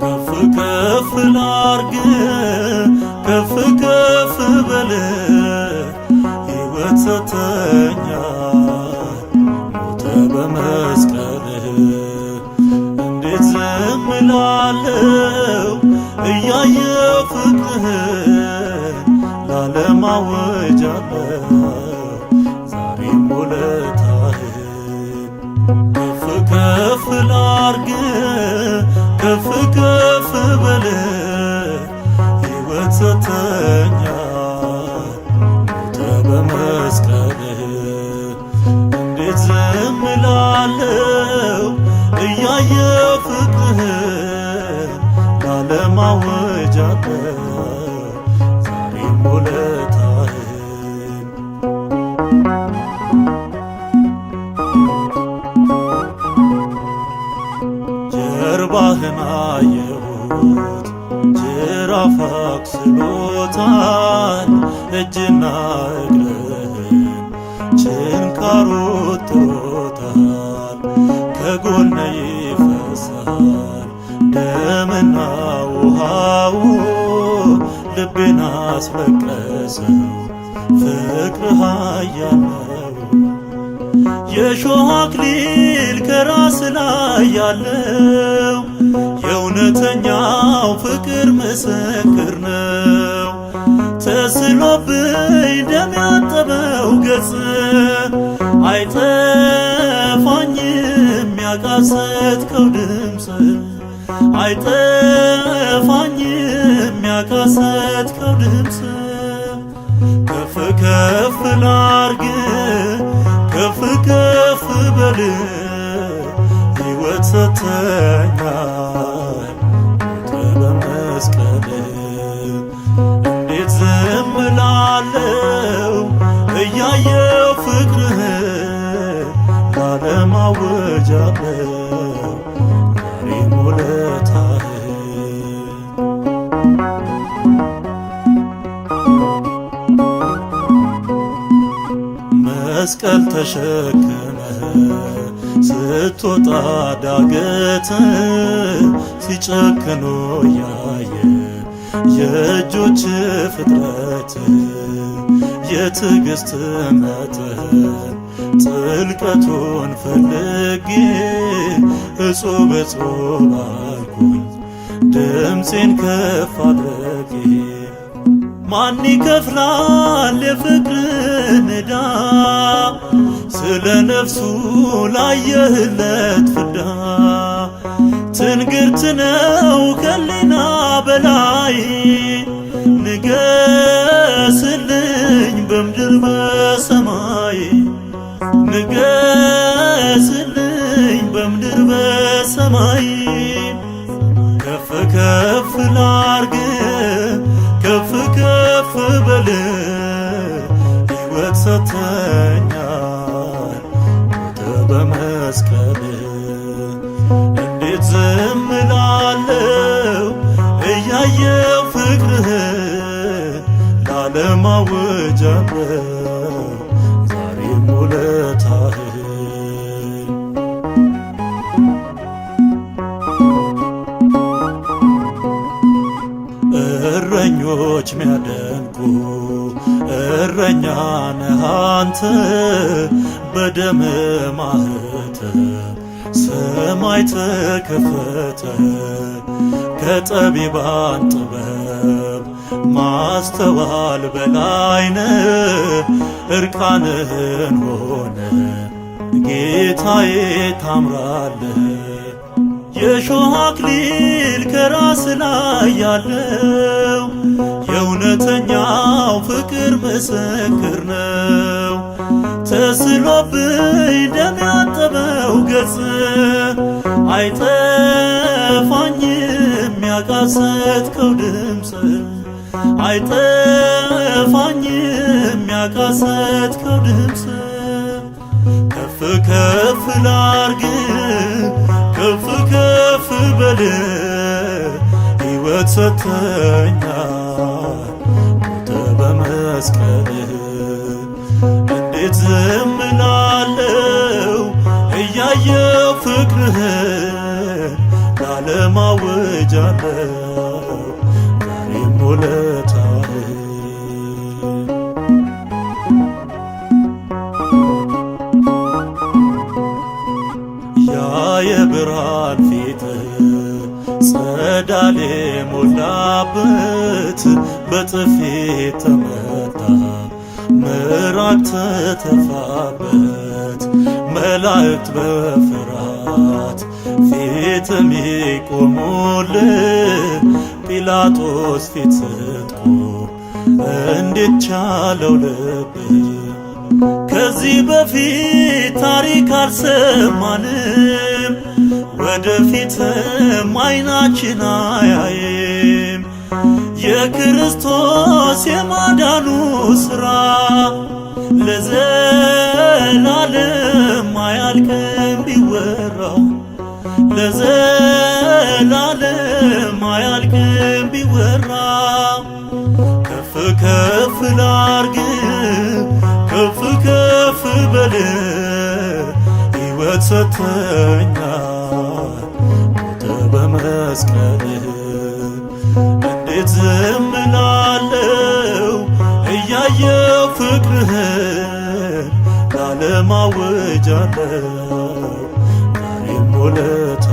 ከፍ ከፍ ላርግ፣ ከፍ ከፍ በል፣ ሕይወት ሰተኛ ሞተ በመስቀልህ። እንዴት ዝም እላለሁ እያየሁ ፍቅርህን? ለዓለም አውጃለሁ ዛሬም ውለታህን። ከፍ ከፍ ላርግ፣ ከፍ ከፍ በል፣ ሕይወት ሰተኛ ሞተ በመስቀልህ። እንዴት ዝም እላለሁ እያየሁ ፍቅርህን? ለዓለም አውጃለሁ ዛሬም ውለታህን። ጀርባህን አየሁት፣ ጅራፍ አቁስሎታል፣ እጅና እግርህን ችንካሩ ጥሮታል። ከጎነ ይፈሳል ደምና ውሃው፣ ልቤን አስለቀሰው ፍቅር ኃያል ነው። የሾህ አክሊል ከራስ ላይ ያለው የእውነተኛው ፍቅር ምስክር ነው። ተስሎብኝ ደም ያጠበው ገጽ አይጠፋኝም፣ ያቃሰትከው ድምፅ አይጠፋኝም፣ ያቃሰትከው ድምፅ። ከፍ ከፍ ላርግ፣ ከፍ ከፍ በል፣ ሕይወት ሰተኛል ሞተ በመስቀል። እንዴት ዝም እላለሁ እያየሁ ፍቅርህን? ለዓለም አውጃለሁ ዛሬም ውለታህን። መስቀል ተሸክመህ ስትወጣ ዳገት፣ ሲጨክኑ ያየ የእጆች ፍጥረት፣ የትዕግስት መጠን ጥልቀቱን ፈልጌ እጹብ እጹብ አልኩኝ ድምፄን ከፍ አድርጌ። ማን ይከፍላል የፍቅርን ዕዳ? ስለ ነፍሱ ላየህለት ፍዳ። ትንግርት ነው ከሊና በላይ፣ ንገስልኝ በምድር በሰማይ፣ ንገስልኝ በምድር በሰማይ። ከፍ ከፍ ላርግ፣ ከፍ ከፍ በል፣ ሕይወት ሰተኛል ሞተ በመስቀል። እንዴት ዝም እላለሁ እያየው ፍቅርህን? ለዓለም አውጃለሁ ዛሬም ውለታህን። እረኞች ሚያደንቁ እረኛ ነህ አንተ፣ በደም ማኅተም ሰማይ ተከፈተ። ከጠቢባን ጥበብ ማስተዋል በላይ ነህ፣ እርቃንህን ሆነ ጌታዬ ታምራለህ። የሾህ አክሊል ከራስ ላይ ያለው የእውነተኛው ፍቅር ምስክር ነው። ተስሎብኝ ደም ያጠበው ገጽ አይጠፋኝም፣ ያቃሰትከው ድምፅ አይጠፋኝም ያቃሰትከው ድምፅ። ከፍ ከፍ ላርግ፣ ከፍ ከፍ በል፣ ሕይወት ሰጥተኛል ሞተ በመስቀል። እንዴት ዝም እላለሁ እያየው ፍቅርህን? ለዓለም አውጃለሁ ዛሬም ውለታህን። ያ የብርሃን ፊትህ ጸዳል የሞላበት በጥፊ ተመታ፣ ምራቅ ተተፋበት፣ መላእክት በፍርሃት ፊት የሚቆሙልህ ጲላጦስ ፊት ስትቆም እንዴት ቻለው ልብህ? ከዚህ በፊት ታሪክ አልሰማንም፣ ወደፊትም አይናችን አያይም። የክርስቶስ የማዳኑ ሥራ ለዘላለም አያልቅም ቢወራ፣ ለዘላለም አያልቅም ቢወራ። ከፍ ከፍ ላርግ፣ ከፍ ከፍ በል፣ ሕይወት ሰጥተኛል ሞተ በመስቀል። እንዴት ዝም እላለሁ እያየው ፍቅርህን? ለዓለም አውጃለሁ ዛሬም ውለታህን።